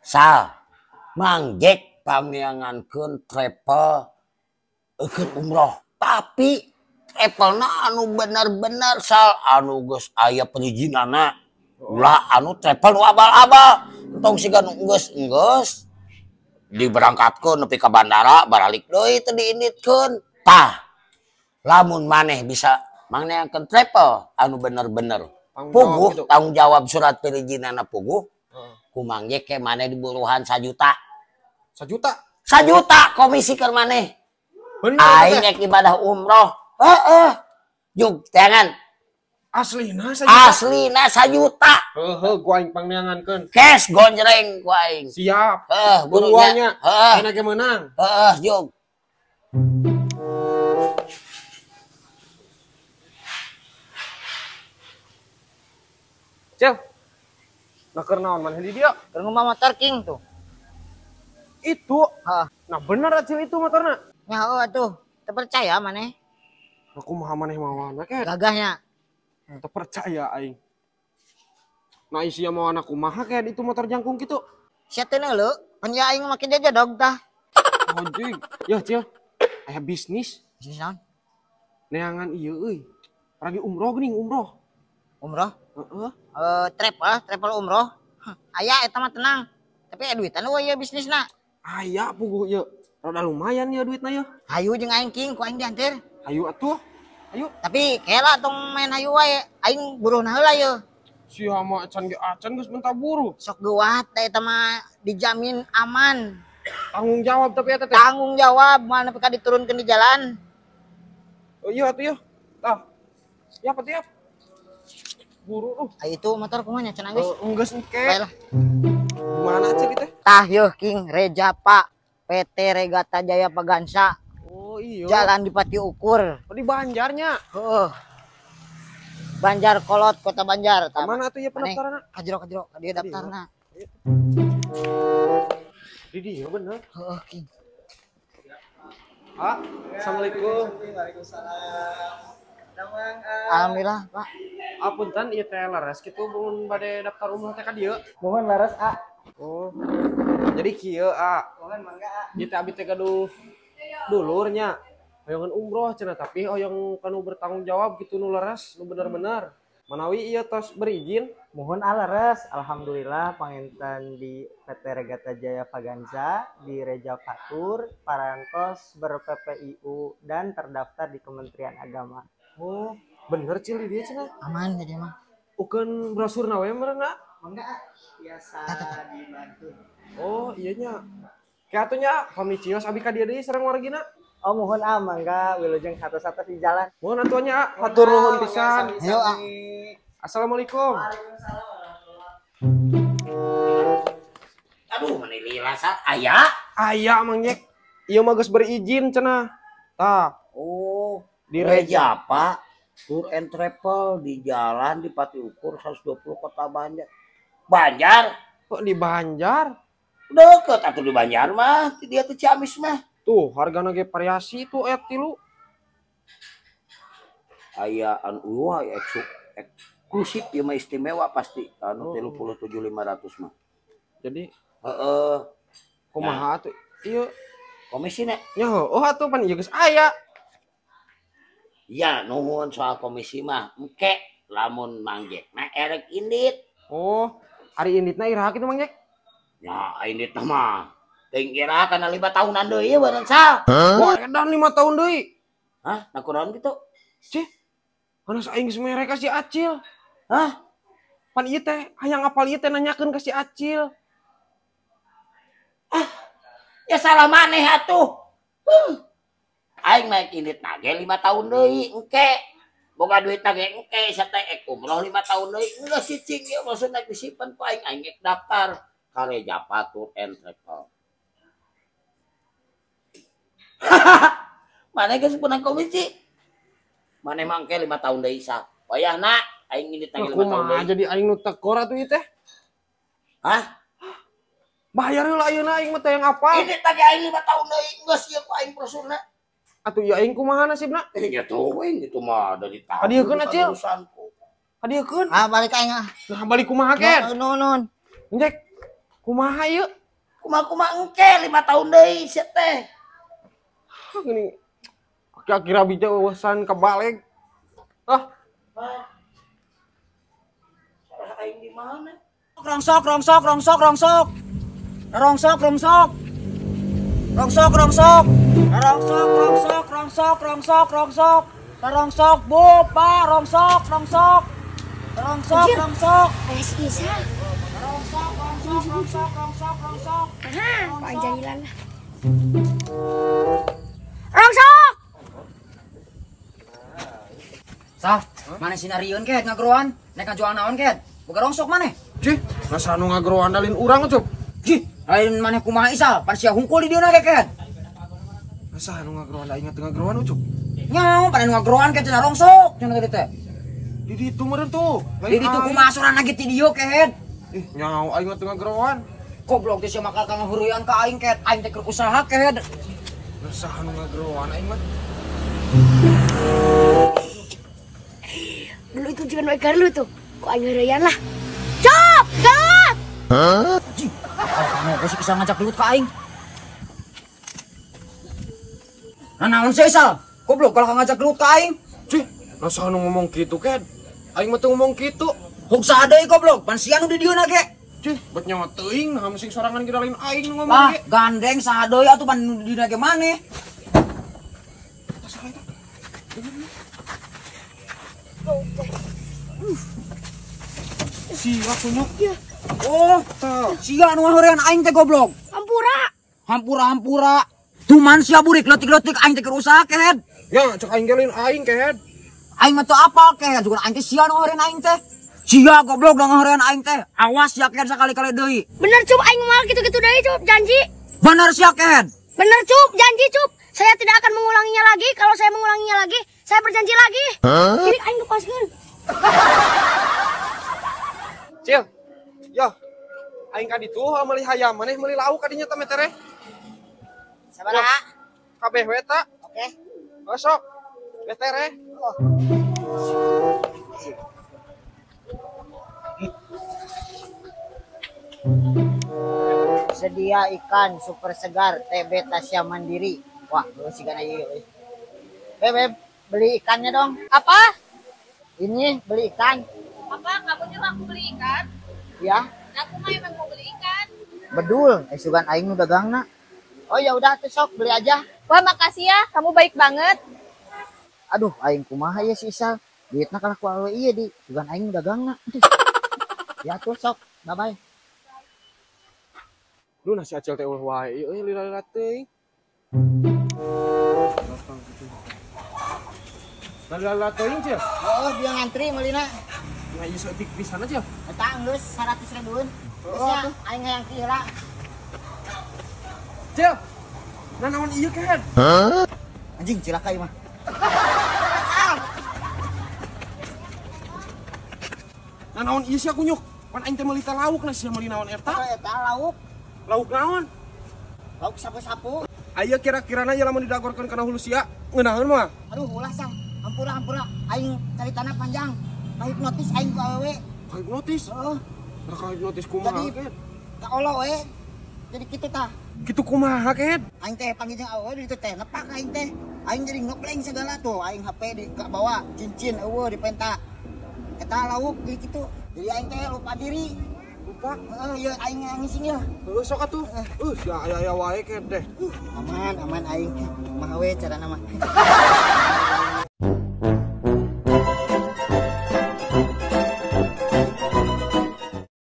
Sal, Mang Jack pangneangankeun travel eukeun umroh. Tapi travelna anu bener-bener Sal, anu geus aya perizinanna. Ulah anu travel nu abal-abal. Entong siga nu geus-geus diberangkatkeun nepi ka bandara baralik deui teu diinditkeun. Tah, lamun maneh bisa mangneangkeun travel anu bener-bener puguh, tanggung jawab surat perizinanna puguh. Ku Mang Jack ke maneh diburuhan 1 juta. 1 juta? 1 juta komisi keur maneh. Bener, aing rek ibadah umroh. Heeh. Jug teangan. Aslina 1 juta. Aslina 1 juta. Heeh, gua aing pangneangankeun. Cash gonjreng ku aing. Siap. Heeh, buruannya. Heeh. Aing ge meunang. Heeh, jug. Cil. Nah, keur naon maneh di dieu? Keur ngomong motor King tuh. Itu? Heeh. Nah, bener Acil itu motorna. Nya heuh atuh. Teu percaya maneh. Nah, kumaha maneh mawana ke? Gagahnya. Teu percaya aing. Nah, isia mawana kumaha ke itu motor jangkung kitu? Sia teu neuleu, pan ya aing make jajadog tah. Anjing. Yeuh, Cil. Aya bisnis. Bisnis naon? Neangan ieu euy. Ragi umroh geuning umroh. Umroh? Heeh. Travel umroh. Aya eta mah tenang. Tapi aya duitan euy ieu bisnisna. Aya puguh ieu. Rada lumayan ieu duitna ieu. Hayu jeung aing King, ku aing diantir. Hayu atuh. Hayu. Tapi kela tong main hayu wae, aing buruhna heula ieu. Sia mah acan ge acan geus mentah buruh. Sok geuwat da eta mah dijamin aman. Tanggung jawab tapi eta teh. Tanggung jawab, moal nepi ka diturunkeun di jalan. Oh iya atuh ieu. Tah. Siap atuh ya. Buru tuh. Ayo itu motor kumaha nya cenah geus? Geus engke. Baiklah. Mana cek teh? Tah yeuh King Rejapa PT Regata Jaya Pagansa. Oh iya. Jalan Dipati Ukur. Oh, di Banjarnya. Heeh. Banjar Kolot, Kota Banjar. Ka mana atuh ieu pendaftaranna? Kajero-kajero, ka dieu daftarna. Di dieu bener. Heeh, King. Ah, Assalamualaikum. Waalaikumsalam. Alhamdulillah, Pak. Apunten ieu teh leres kitu mun bade daftar umroh teh ka dieu. Mohon leres, A. Oh. Jadi kieu, A. Mohon mangga, A. Ieu teh abi teh gaduh dulurnya. Hoyongan umroh cenah tapi hoyong kanu bertanggung jawab gitu nu leres, nu bener-bener. Manawi ieu tos berizin? Mohon A leres. Alhamdulillah panginten di PT Regata Jaya Vaganza di Reja Fatur parantos ber-PPIU dan terdaftar di Kementerian Agama. Oh, bener Cil di dieu cenah. Aman jadi mah. Ukeun brosurna we meureun, A? Mangga, A. Biasa dibantu. Oh, iya nya. Ke atuh nya pami cios abi ka dieu deui sareng wargina. Oh, mohon A, mangga wilujeng satu-satu di jalan. Mohon atuh nya, A. Hatur nuhun pisan. Ayo, A. Assalamualaikum. Waalaikumsalam warahmatullahi. Aduh, meni lila sa aya. Aya Mang Jack. Ieu mah geus berizin cenah. Tah. Oh, di Rejapa Tour and Travel di Jalan Dipati Ukur 120 Kota Banjar. Banjar? Kok di Banjar? Deket atuh di Banjar mah, di dia tuh Ciamis mah. Tuh, hargana ge variasi tuh aya 3. Aya anu wah eksklusif ieu mah istimewa pasti anu 37.500 mah. Jadi heeh. Kumaha atuh ieu? Komisina? Nya heueuh atuh pan ieu geus aya. Ya nuhun soal komisi mah engke lamun Mang Jack na erek indit. Oh, ari inditna iraha kitu Mang Jack? Ya inditna mah teuing iraha kana 5 tahunan deui beureun Sal. Wah, edan 5 tahun deui. Hah, na kunaon kitu? Cih. Panas aing geus mere ka si Acil. Hah? Pan ieu teh hayang apal ieu teh nanyakeun ka si Acil. Ah, ya salah maneh atuh. Aing naik indit nage 5 tahun deui engke. Boga duit nage engke sia teh ek umroh 5 tahun deui. Geus cicing ieu maksud naik disimpen ku aing, aing ek daftar ka Rejapa Tour and Travel. Maneh geus menang komisi. Maneh mah engke 5 tahun deui sah. Wayahna aing indit nage 5 tahun deui. Kumaha jadi aing nu tekor atuh ieu teh? Hah? Bayar heula ayeuna aing mah teh yang apa? Indit nage aing 5 tahun deui geus ieu ku aing brosurna. Atuh ya aing kumaha nasibna? Ya tuh aing itu mah dari tahun. Kadieukeun Acil. Kadieukeun. Ah balik aing ah. Nah balik kumaha Ken? Nuhun nuhun. Jack. Kumaha ieu? Kumaha-kumaha engke 5 tahun deui sia teh. Gini. Aki-aki rabi teh eueusan kabalik. Ah. Salah aing di mana? Rongsok, rongsok, rongsok, rongsok. Rongsok, rongsok. Rongsok, rongsok. Rongsok, rongsok, rongsok, rongsok, rongsok. Rongsok, Bu, Pak, rongsok, rongsok. Rongsok, rongsok. Ayah si Isa. Rongsok, rongsok, rongsok, rongsok, rongsok. Aha, kok jahilan lah. Rongsok. Sah, mana sinariun ket ngageroan? Nek ngajual naon ket? Boga rongsok maneh? Cih, masa nu ngageroan dalin urang cup. Cih, lain maneh kumaha Isal, pan sia hungkul di dieu na ket. Masa nu ngageroan da ingat ngageroan ucup. Nyaho, pan nu ngageroan ket cenah rongsok cenah tadi teh. Di ditu meureun tuh. Di ditu kumaha sorana ge ti dieu ket. Ih, nyaho aing mah teu ngageroan. Goblok teh sia makal ka ngahuruyan ka aing ket. Aing teh keur usaha ket. Masa nu ngageroan aing mah. Dulu itu juga naik lu tuh. Kok aing ngeureyan lah. Cop, gelut. Hah? Anjing. Kalau sih bisa ngajak gelut ka aing. Nah, naon sih Isal? Goblok kalau ngajak gelut ka aing. Cih, masa nu ngomong kitu ket? Aing mah teu ngomong kitu. Hug saha deui goblok, pan sia nu di dieu na ge. Cih, bet nyawa teuing nah sing sorangan ge lain aing nu ngomong Lah, ge. gandeng saha deui atuh pan nu di dieu ge maneh. Sia kunyuk. Oh, sia nu ngahorean aing teh goblok. Hampura. Hampura hampura. Tuman sia burik leutik-leutik aing teh keur usaha kehed. Ya, cek aing ge lain aing kehed. Aing mah teu apal kehed, juga aing teh sia nu ngahorean aing teh. Sia goblok nu ngahorean aing teh. Awas sia kehed sakali-kali deui. Bener Cup, aing moal kitu-kitu deui Cup, janji. Bener sia kehed. Bener Cup, janji Cup. Saya tidak akan mengulanginya lagi. Kalau saya mengulanginya lagi, saya berjanji lagi. Huh? Jadi aing lepaskeun. Cil. Yo. Aing ka ditu meuli hayam, maneh meuli lauk ka dinya teh metere. Sabaraha? Kabeh we ta. Oke. Oh, sok. Metere. Oh. Sedia ikan super segar TB Tasya Mandiri. Wah, lu sih kana ieu. Beb, beli ikannya dong. Apa? Ini beli ikan. Apa? Kamu nyuruh aku beli ikan? Ya. Nah, aku mah emang mau beli ikan. Bedul, sugan aing nu dagangna. Oh ya udah tuh sok beli aja. Wah, makasih ya, kamu baik banget. Aduh, aing kumaha ya si Isal. Duitna kalah ku awewe ieu di sugan aing nu dagangna. Ya tuh sok, bye bye. Lu nasi acil teh ulah wae ieu euy lila-lila teuing. Lila-lila teuing, Cil. Oh, dia ngantri meulina. Nah, ieu saeutik pisan aja. Eta geus 100 ribuan. Geus ya, aing hayang kieu heula. Cil. Nah, naon ieu kehed? Hah? Anjing cilaka ieu mah. Nah, naon ieu sia kunyuk? Pan aing teh meuli teh lauk, nah sia meuli naon eta? Oh, eta lauk. Lauk naon? Lauk sapu-sapu. Aya kira-kirana ieu lamun didagorkeun kana hulu sia, ngeunaheun mah. Aduh, ulah sang. Hampura hampura aing caritana panjang. Kahipnotis aing ku awewe. Kahipnotis? Heeh. Nah, kahipnotis kumaha? Jadi kaolo we. Jadi kitu tah. Kitu kumaha kehed? Aing teh panggil jeung awewe di ditu teh nepak aing teh. Aing jadi ngebleng segala tuh, aing HP di ka bawa, cincin eueuh dipenta. Eta lauk jadi kitu. Jadi aing teh lupa diri. Lupa? Heeh, ieu aing ngising ya. Heuh sok atuh. Sia aya-aya wae kehed teh. Aman, aman aing. Kumaha we carana mah.